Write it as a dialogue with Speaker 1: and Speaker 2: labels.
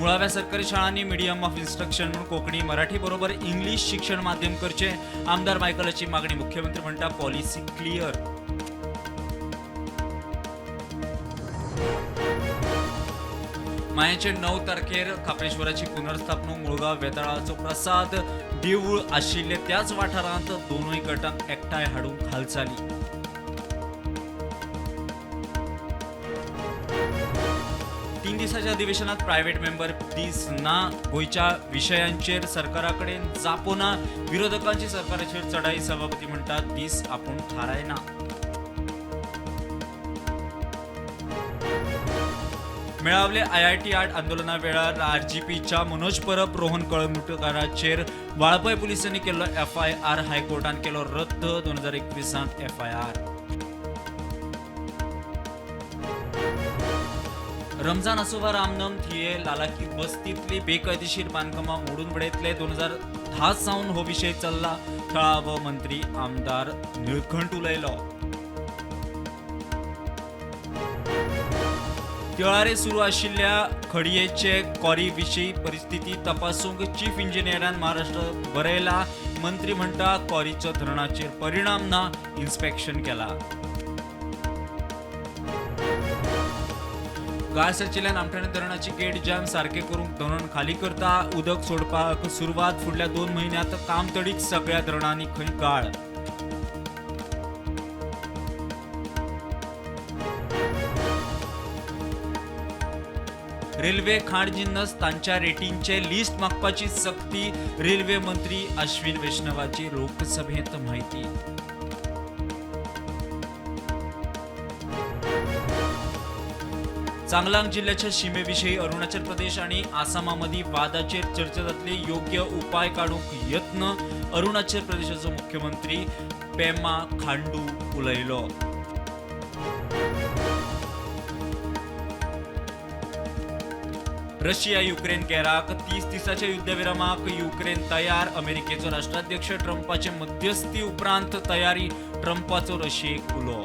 Speaker 1: मुळाव्या सरकारी शाळांनी मिडियम ऑफ इन्स्ट्रक्शन म्हणून कोंकणी मराठी बरोबर इंग्लिश शिक्षण माध्यम करचे, आमदार मायकलाची मागणी. मुख्यमंत्री म्हणटा पॉलिसी क्लिअर. मायाचे 9 तारखेर खाप्रेश्वराची पुनर्स्थापणूक. मुळगांव वेताळाचो प्रसाद देवूळ आशिल्ले त्याच वाठारांत दोनूय गटांक एकठांय हाडूंक हालचाली. तीन दिसाच्या अधिवेशनात प्रायव्हेट मेंबर दीस ना. गोंयच्या विशयांचेर सरकारा कडेन जापो ना. विरोधकांची सरकाराचेर चढाई. सभापती म्हणटात दीस आपूण थारायना. मेळावले आयआयटी आड आंदोलना वेळार आरजीपीच्या मनोज परब, रोहन कळंगूटकाराचेर वाळपय पुलिसांनी केल्लो एफआयआर हायकोर्टान केलो रद्द. 2021 एफआयआर. रमजान आसूं वा रामनम, थिये लालाकी बस्तींतली बेकायदेशीर बांदकामां मोडून उडयतले. 2010 सावन हो विशय चल्ला. थळावो मंत्री आमदार निळकंठ उलयलो. तिळारे सुरू आशिल्ल्या खडयेचे कॉरी विशीं परिस्थिती तपासूंक चीफ इंजिनियरान महाराष्ट्र बरयला. मंत्री म्हणटा कॉरीचो धरणाचेर परिणाम ना, इन्स्पेक्शन केला. गाळ साचिल्ल्यान आमठाणे धरणाची गेट जाम सारके करूंक धरण खाली करता. उदक सोडपाक सुरवात. फुडल्या 2 म्हयन्यांत काम तडीक. सगळ्या धरणांनी खंय गाळ. रेल्वे खाण जिन्नस तांच्या रेटींचे लिस्ट मागपाची सक्ती. रेल्वे मंत्री अश्विन वैष्णवाची लोकसभेत माहिती. चांगलांग जिल्ह्याच्या शिमेविषयी अरुणाचल प्रदेश आणि आसामामदीं वादाचेर चर्चा जातली. योग्य उपाय काडूंक यत्न. अरुणाचल प्रदेशाचो मुख्यमंत्री पेमा खांडू उलयलो. रशिया युक्रेन गेराक 30 दिसाच्या युद्धविरामाक युक्रेन तयार. अमेरिकेचो राष्ट्राध्यक्ष ट्रंपाचे मध्यस्थी उपरांत तयारी. ट्रंपाचो रशियेक उलो.